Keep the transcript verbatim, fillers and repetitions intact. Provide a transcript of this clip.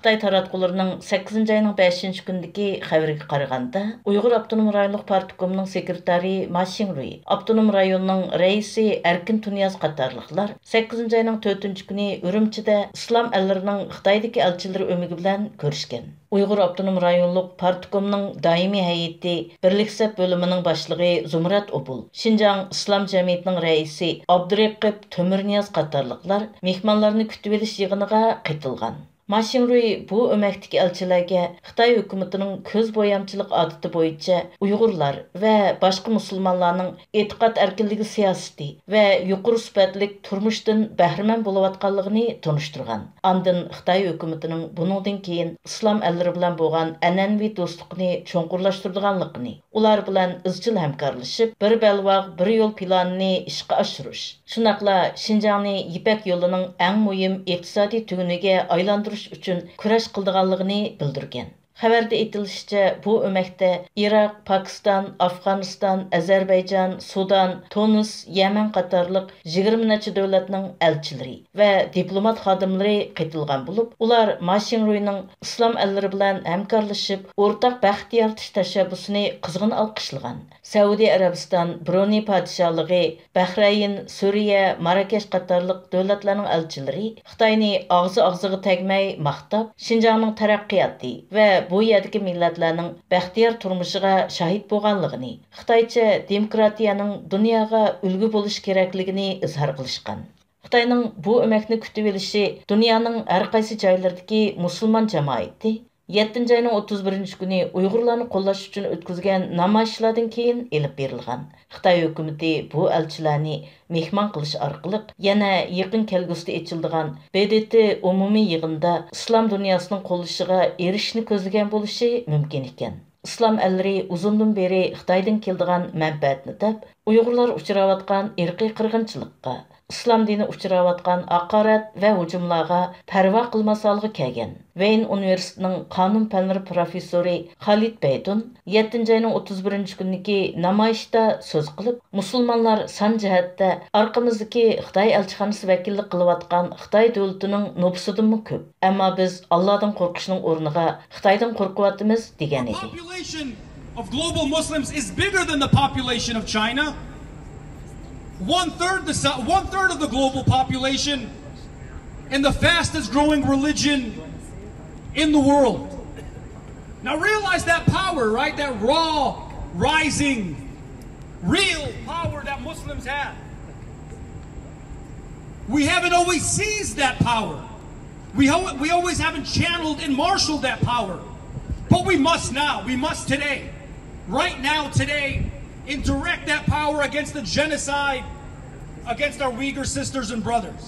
خىتاي تاراتقۇلىرىنىڭ سەككىزىنچى ئاينىڭ بەشىنچى كۈنىدىكى خەۋىرىگە قارىغاندا، ئۇيغۇر ئاپتونوم رايونلۇق پارتكومنىڭ سېكرېتارى ما شىڭرۇي، ئاپتونوم رايوننىڭ رەئىسى ئەركىن تۇنىياز قاتارلىقلار سەككىزىنچى ئاينىڭ تۆتىنچى كۈنى ئۈرۈمچىدە ئىسلام ئەللىرىنىڭ خىتايدىكى ئەلچىلىرى ئۆمىكى بىلەن كۆرۈشكەن. ئۇيغۇر ئاپتونوم رايونلۇق پارتكومنىڭ دائىمىي ھەيئىتى بىرلىك سەپ بۆلۈمىنىڭ باشلىقى زۇمرەت ئوبۇل، شىنجاڭ ئىسلام جەمئىيىتىنىڭ رەئىسى ئابدۇرېقىپ تۆمۈرنىياز قاتارلىقلار مېھمانلارنى كۈتۈۋېلىش يىغىنىغا قېتىلغان. ما شىڭرۇي بۇ ئۆمەكتىكى ئەلچىلەرگە خىتاي ھۆكۈمىتىنىڭ كۆز بويامچىلىق ئادىتى بويىچە ئۇيغۇرلار ۋە باشقا مۇسۇلمانلارنىڭ ئېتىقاد ئەركىنلىكى سىياسىتى ۋە يۇقىرى سۈپەتلىك تۇرمۇشتىن بەھرىمەن بولۇۋاتقانلىقىنى تونۇشتۇرغان. ئاندىن خىتاي ھۆكۈمىتىنىڭ بۇنىڭدىن كېيىن ئىسلام ئەللىرى بىلەن بولغان ئەنئەنىۋى دوستلۇقىنى چوڭقۇرلاشتۇرىدىغانلىقىنى، ئۇلار بىلەن ئىزچىل ھەمكارلىشىپ، بىر بەلباغ، بىر يول پىلانىنى ئىشقا ئاشۇرۇش، شۇنداقلا شىنجاڭنى يىپەك يولىنىڭ ئەڭ مۇھىم ئىقتىسادىي تۈگۈنىگە ئايلاندۇرۇش ئۈچۈن كۈرەش قىلىدىغانلىقىنى بىلدۈرگەن. خەۋەردە ئېيتىلىشىچە، بۇ ئۆمەكتە ئىراق، پاكىستان، ئافغانىستان، ئەزەربەيجان، سۇدان، تۇنىس، يەمەن قاتارلىق يىگىرمە نەچچە دۆلەتنىڭ ئەلچىلىرى ۋە دىپلومات خادىملىرى قېتىلغان بولۇپ، ئۇلار ما شىڭرۇينىڭ ئىسلام ئەللىرى بىلەن ھەمكارلىشىپ، ئورتاق بەخت يارىتىش تەشەببۇسىنى قىزغىن ئالقىشلىغان. سەئۇدى ئەرەبىستان، برۇنېي پادىشاھلىقى، بەھرەيىن، سۈرىيە، ماراكەش قاتارلىق دۆلەتلەرنىڭ ئەلچىلىرى خىتاينى ئاغزى ئاغزىغا تەگمەي ماختاپ، شىنجاڭنىڭ تەرەققىياتى ۋە بۇ يەردىكى مىللەتلەرنىڭ بەختىيار تۇرمۇشىغا شاھىت بولغانلىقىنى، خىتايچە دېموكراتىيەنىڭ دۇنياغا ئۈلگە بولۇش كېرەكلىكىنى ئىزھار قىلىشقان. خىتاينىڭ بۇ ئۆمەكنى كۈتۈۋېلىشى دۇنيانىڭ ھەر قايسى جايلىرىدىكى مۇسۇلمان جامائىتى يەتتىنچى ئاينىڭ ئوتتۇز بىرىنچى كۈنى ئۇيغۇرلارنى قوللاش ئۈچۈن ئۆتكۈزگەن نامايىشلاردىن كېيىن ئېلىپ بېرىلغان. خىتاي ھۆكۈمىتى بۇ ئەلچىلەرنى مېھمان قىلىش ئارقىلىق يەنە يېقىن كەلگۈسىدە ئېچىلىدىغان ب د ت ئومۇمىي يىغىنىدا ئىسلام دۇنياسىنىڭ قوللىشىغا ئېرىشىشنى كۆزلىگەن بولۇشى مۇمكىن ئىكەن. ئىسلام ئەللىرى ئۇزۇندىن بېرى خىتايدىن كېلىدىغان مەنپەئەتنى دەپ، ئۇيغۇرلار ئۇچراۋاتقان ئىرقىي قىرغىنچىلىققا، ئىسلام دىنى ئۇچراۋاتقان ھاقارەت ۋە ھۇجۇملارغا پەرۋا قىلماس ھالغا كەلگەن. ۋېين ئۇنىۋېرسىتېتىنىڭ قانۇن پەنلىرى پروفېسسورى خالىد بەيدۇن يەتتىنچى ئاينىڭ ئوتتۇز بىرىنچى كۈنىدىكى نامايىشتا سۆز قىلىپ، مۇسۇلمانلار سان جەھەتتە ئارقىمىزدىكى خىتاي ئەلچىخانىسى ۋەكىللىك قىلىۋاتقان خىتاي دۆلىتىنىڭ نوپۇسىدىنمۇ كۆپ، ئەمما بىز ئاللادىن قورقۇشنىڭ ئورنىغا خىتايدىن قورقۇۋاتىمىز، دېگەن ئىدى. Population of global Muslims is bigger than the population of China. One third the, one third of the global population and the fastest growing religion in the world. Now realize that power, right? That raw, rising, real power that Muslims have. We haven't always seized that power. We, ho- we always haven't channeled and marshaled that power. But we must now. We must today. Right now, today, and direct that power against the genocide against our Uyghur sisters and brothers.